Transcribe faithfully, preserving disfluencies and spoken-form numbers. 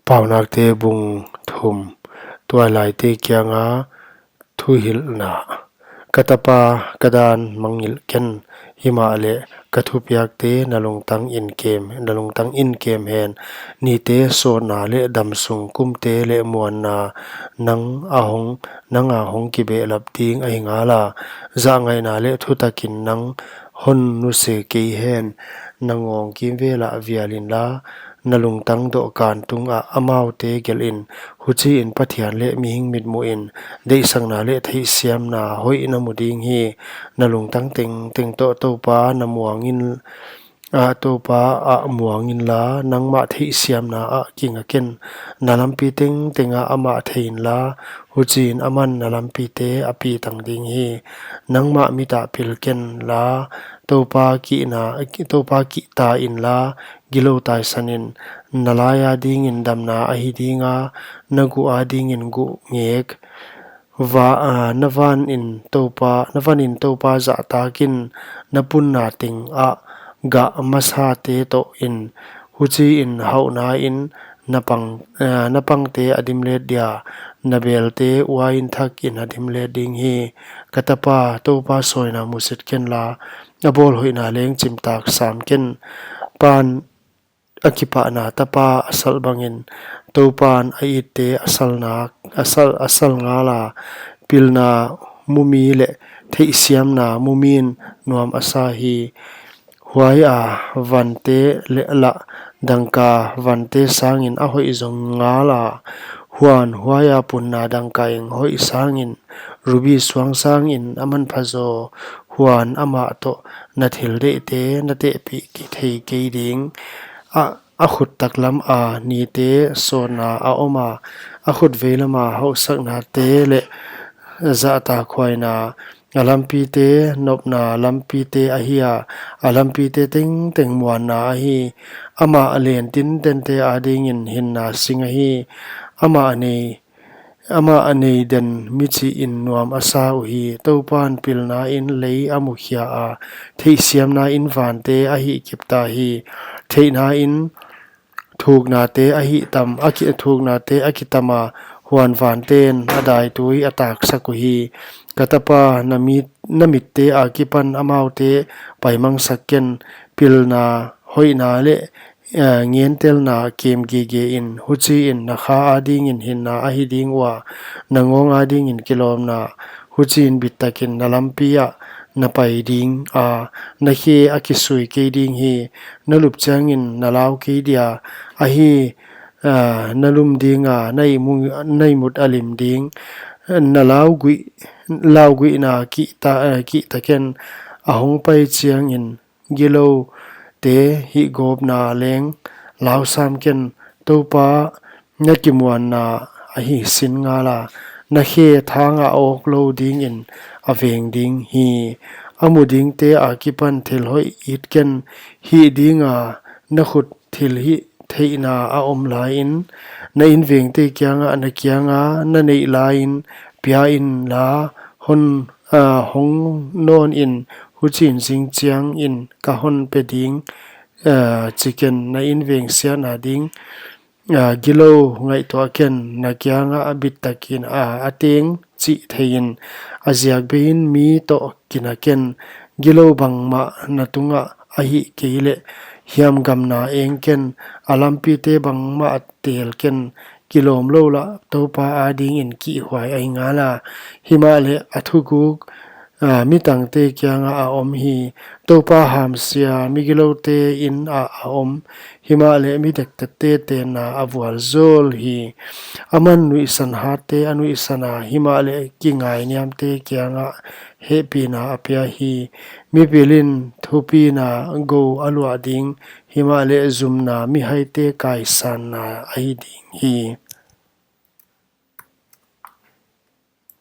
Paunakte bung thum. Tuailaite kianga thuhilhna. Ka tapa, ka dan mangngilh ken, himahleh ka thupiakte na lungtang in kem, na lungtang in kem hen. Nite sawtna leh damsung, kumte leh muanna nang a hong, nanga hong kibehlap ding ahi ngala. Zahngaihna leh thutakin nang hon nusia kei hen. Na ngawng kimvela vial inla, na lungtang dohkan tungah amaute gelh in. Huchiin Pathian leh mihing mitmuhin deihsakna leh theihsiamna hoih na mu ding hi. Na lungtang tengteng toh Toupa na muang in, ah, Toupa ah muang inla, nangmah theihsiamna ah kinga ken. Na lampi tengteng ah amah thei inla, huchiin aman na lampite a pitang ding hi. Nangmah mit ah pil kenla, Toupa kihna, Toupa kihta inla, gilou taisan in. Na lai adingin damna ahi dinga, na guh adingin guh ngek. Va, ah, na van in Toupa, na van in Toupa zahtak in, na punna teng ah gah masate toh in. Huchiin hauhna in na pang, ah, na pangte a dimlet dia, na belte uain thak in a dimlet ding hi. Ka tapa, Toupa sawina musit kenla, a bawlhoihna leng chimtak sam ken. Pan a kipahna tapa a salh bangin, Toupan a itte a salna, a salh, a salh ngala. Pilna mu mi leh theihsiamna mu min nuam a sa hi. Huaia vante leh lah dangka vante sangin a hoih zong ngala. Huan huaia punna dangka eng hoih sangin rubi suang sangin a manpha zaw. Huan amah toh na thil deihte na tehpih kithei kei ding. A, a khut taklam a nite sawtna a om a, a khut veilam a hauhsaknate leh zahtakhuaina, a lampite nopna lampite ahi a, a lampite tengteng muanna ahi. Amah a len tintente adingin hinna sing ahi. Amah a nei, amah a nei den michihin nuam a sa uhi. Toupan pilna in lei a mukhia a, theihsiamna in vante a hihkipta hi. Theihna in thuknate a hihtam, a ki, thuknate a kitam a, huan vanten a daitui a taksak uhi. Ka tapa, na mit, na mitte akipan amaute paimangsak ken. Pilna hoihna leh, eh, ngentelna kem gige in. Huchiin na kha adingin hinna ahi ding ua, na ngawng adingin kilawmna. Huchiin bittakin na lampi ah na pai ding a, na khe a kisui kei ding hi. Na lup chiangin na lau kei dia, ahi, ah, na lum dinga, na imu-, na imut a lim ding. Na lauguih, lauguihna kihta, eh, kihta ken. A hong pai chiangin giloute hihgawpna leng lau sam ken. Toupa na kimuanna ahi sin ngala, na khe thanga awk lou dingin a veng ding hi. A mu dingte akipan thil hoih it ken. Hih dinga na khut thilhih theihna a om laiin, na invengte kiangah na kianga na neih laiin pia inla, hon, ah, hong nawn in, huchiin zing chiangin ka hon pe ding, ah, chi ken. Na inveng siatna ding, ah, gilou ngaihtuah ken. Na kiangah a bittakin, ah, a teng chih theiin, a ziak beiin mi toh kina ken. Gilou bangmah na tungah a hih kei leh hiamgamna eng ken. A lampite bangmah a tel ken. Kilawm lou lah Toupa adingin kihhuai ahi ngala, himahleh a thuguk, ah, mi tangte kiangah a om hi. Toupa hamsia mi giloute in ah a om, himahleh mi dekdekte tenna a vualzawl hi. Aman nuihsan hatte a nuihsan a, himahleh kingainiamte kiangah hehpihna a pia hi. Mipilin thupina gou a luah ding, himahleh zumna mihaite kaisanna ahi ding hi.